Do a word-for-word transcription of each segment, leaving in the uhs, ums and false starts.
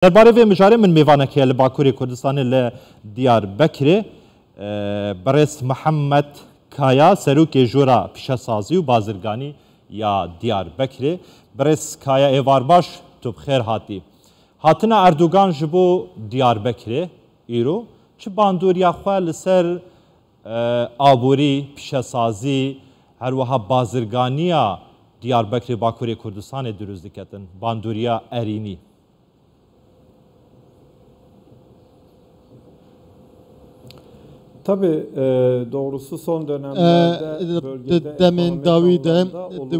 Derbarê vê mijarê min mêvanek heye li Bakurê Kurdistanê li Diyarbekirê, e, birêz Mihemed Kaya, serokê Jora Pîşesazî û Bazirganî ya Diyarbekirê. Birêz Kaya, êvar baş, tu bi xêr hatî. Hatina Erdogan ji bo Diyarbekirê îro çi bandoriya xwe li ser, e, aborî, pîşesazî, her wiha bazirganiya Diyarbekirê Bakurê Kurdistanê dirûst diketin, bandoriya erênî? Tabii, e, doğrusu son dönemlerde di demên dawî de di,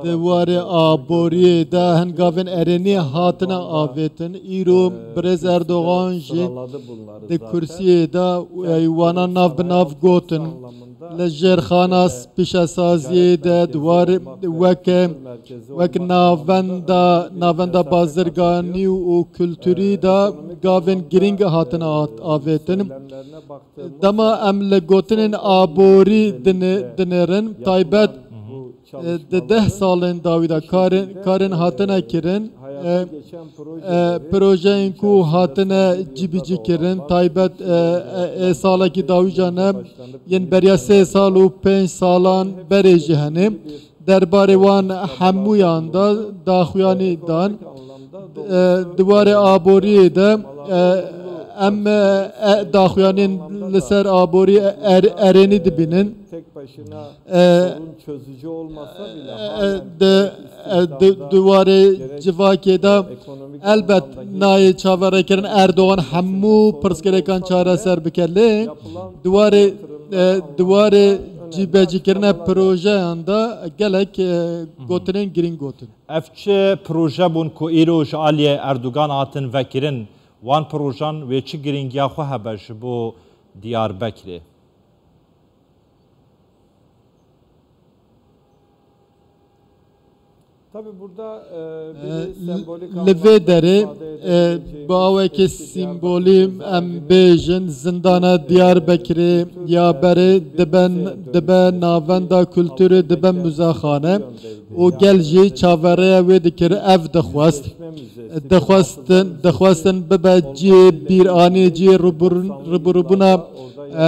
di warê aboriyê de hin gavên erênî hatine avêtin. Îro birêz Erdogan jî di kursiyê de, ey, wana nav bi nav gotin. Li jêrxana pîşesaziyê de di warê weke, wek navenda, navenda bazirganî û kulturî de gavên girîng hatine at-, avêtin. Dema em li gotinên aborî dine-, dinêrin, taybet, e, di deh salên dawî de karên, karên hatine kirin, e, e, projeyên ku hatine cîbicîkirin, taybet, e, e, ê salekî dawî jî ne, yên beriya sê sal û pênc salan berê jî hene. Derbarê wan hemûyan de daxuyanî dan. E, di warê aboriyê de, e, em, e, e, daxuyanên li ser aborî er-, erênî dibînin. E, e, di, e, di, di warê civakê de elbet nayê çaverêkirin Erdogan hemû pirsgirêkan çareser bike, lê di warê, e, di warê cîbecîkirina projeyan de gelek, e, gotinên girîng gotin. Ev çi proje bûn ku îro ji aliyê Erdogan hatin vekirin? Wan projan wê çi girîngiya xwe hebe ji bo Diyarbekirê? Tabii burada, e, e, biri sembolik li vê anlamda derê, ifade e, edileceğimiz bi awekê çeşitli simbolî em bêjin, zindana Diyarbekirê ya berê dibe, dibe navenda kulturê, dibe muzexane û gel jî çaverêya wê dikir, ev dixwest. Dixwestin, dixwestin bibe cihê bîranî, cihê rûbirû-, rûbirûbûna, e,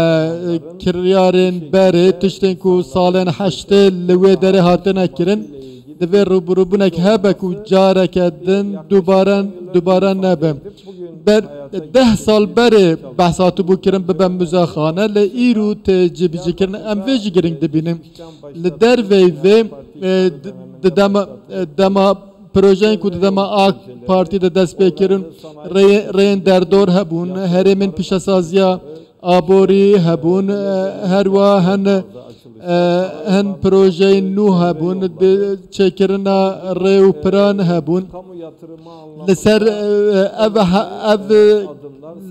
kiryarên berê, tiştên ku salên heştê li wê derê hatine kirin. Divê rûbirûbûnek hebe ku careke din dubare, dubare nebe. Ber deh sal berê behs hatibû kirin bibe muzexane, lê îro tê cîbicîkirin. Em vê jî girîng dibînin. Li derveyî vê, e, di, di dema, e, dema projeyên ku di dema AK Partî de dest pê kirin, rê-, rêyên derdor hebûn, herêmên pîşesaziya aborî hebûn, e, her wiha hin, e, hin projeyên nû hebûn, di çêkirina rê û piran hebûn. Li ser, e, ev, ev,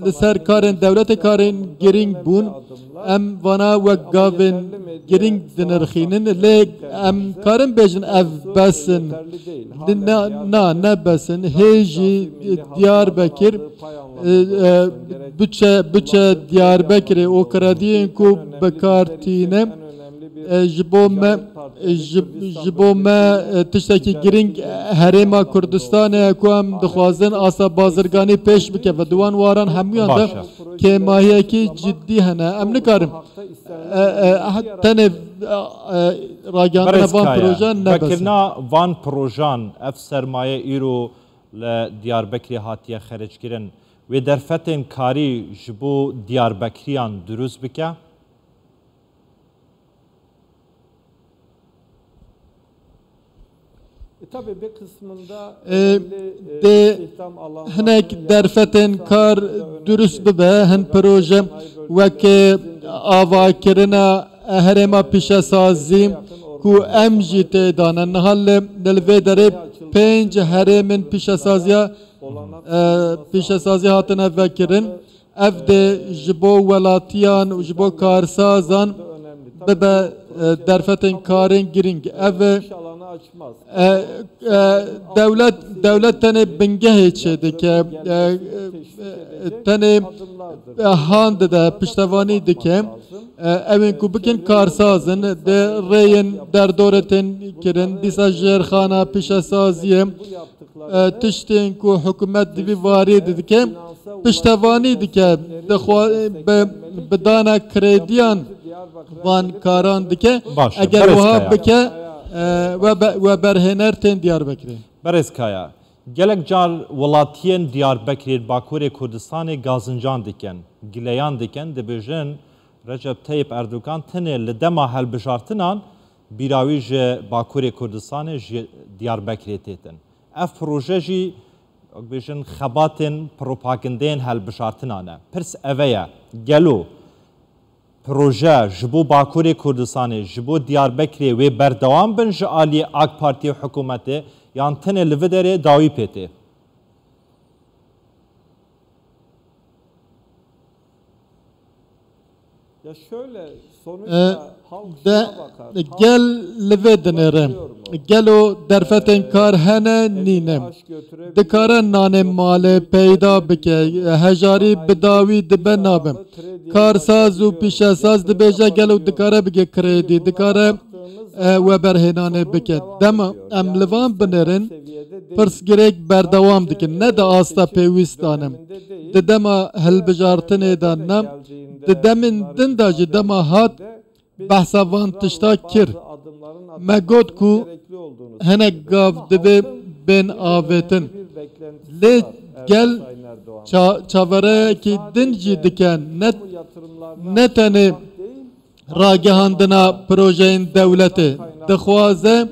li ser karên dewletê karên girîng bûn. Em vana wek gavên girîng dinirxînin, lê em karin bêjin ev bes in. Di-, na, na, ne bes in. Hê jî Diyarbekir, e, e, biçe, biçe Diyarbekirê û krediyên ku bi kar tîne, e, ji bo me, e, ji, ji bo me, e, tiştekî girîng, e, herêma Kurdistanê ye ku em dixwazin asta bazirganî pêş bikeve. Di wan waran hemûyan de kêmahiyekî cidî hene. Em nikarin, e, e, tenê, e, e, ragihandina van projan ne bes e. Vekirina van projan, ev sermaye îro li Diyarbekirê hatiye xerckirin, wê derfetên karî ji bo Diyarbekiriyan dirûst bike? E, dê hinek derfetên kar dirûst bibe, hin proje weke avakirina herêma pîşesazî ku em jî tê de ne. Niha li, li vê derê pênc herêmên pîşesaziya, e, pîşesazî hatine vekirin. Ev dê ji bo welatiyan û ji bo karsazan bibe, e, derfetên karên girîng. Ev, e, e, dewlet, dewlet tenê bingehê çêdike, e, e, tenê, e, han dide, piştevanî dike. E, ew ên ku bikin karsaz in, di rêyên derdorê tên kirin, dîsa jêrxana pîşesaziyê, e, tiştên ku hikûmet di vî warî de dike, piştevanî dike, dixwa-, bi, bi dana krediyan van karan dike. Baş e, Eger berêz wiha Kaya. bike, e, we be-, weberhêner tên Diyarbekirê. Berêz Kaya, gelek car welatiyên Diyarbekirê, Bakurê Kurdistanê gazincan dikin, gileyan dikin, dibêjin Recep Tayyip Erdogan tenê li dema hilbijartinan bîra wî ji Bakurê Kurdistanê, ji Diyarbekirê têtin. Ev proje jî, wek bêjin, xebatên propagandeyên hilbijartinan e. Pirs ev e ye, gelo proje ji bo Bakurê Kurdistanê, ji bo Diyarbekirê wê berdewam bin ji aliyê AK Partiyê û hikûmetê, yan tenê li vê derê dawî pê tê? E, de, gel li vê dinêre. Gelo derfetên kar hene, nîne? Dikare nanê malê peyda bike, hejarî bi dawî dibe nabe. Karsaz û pîşesaz dibêje gelo dikare bige kredî, dikare, e, weberhênanê bike. Dema em li van binêrin, pirsgirêk berdewam dikin, ne di asta pêwîstan e. Di dema hilbijartinê de ne, di demên din de jî dema hat behsa van tişta kir. Me got ku hinek gav divê bên avêtin. Lê gel ça-, çavereyekî din jî dike, ne, ne tenê ragihandina projeyên dewletê. Dixwaze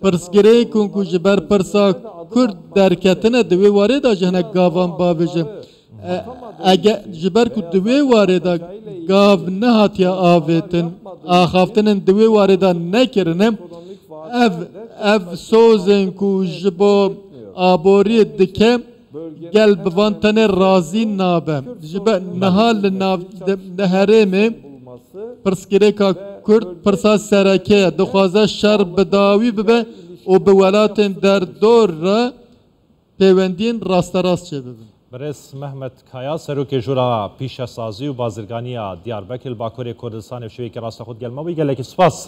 pirsgirêkên ku ji ber pirsa Kurd derketine di wê warê de ji hinek gavan bavêje. E, ege-, ji ber ku di wê warê de gav nehatiye avêtin, axaftinên di wê warê de nekirine, ev, ev sozên ku ji bo aboriyê dike, gel bi van tenê razî nabe. Ji ber niha li nav-, li herêmê pirsgirêka Kurd pirsa sereke ye. Dixwaze şer bi dawî bibe û bi welatên derdor re pêwendiyên rasterast çêbibin. Birêz Mehmet Kaya, Serokê Jora Pîşesazî û Bazirganiya Diyarbekir li Bakurê Kurdistanê, bi şêweyekî rastext digel me bû. Gelekî spas.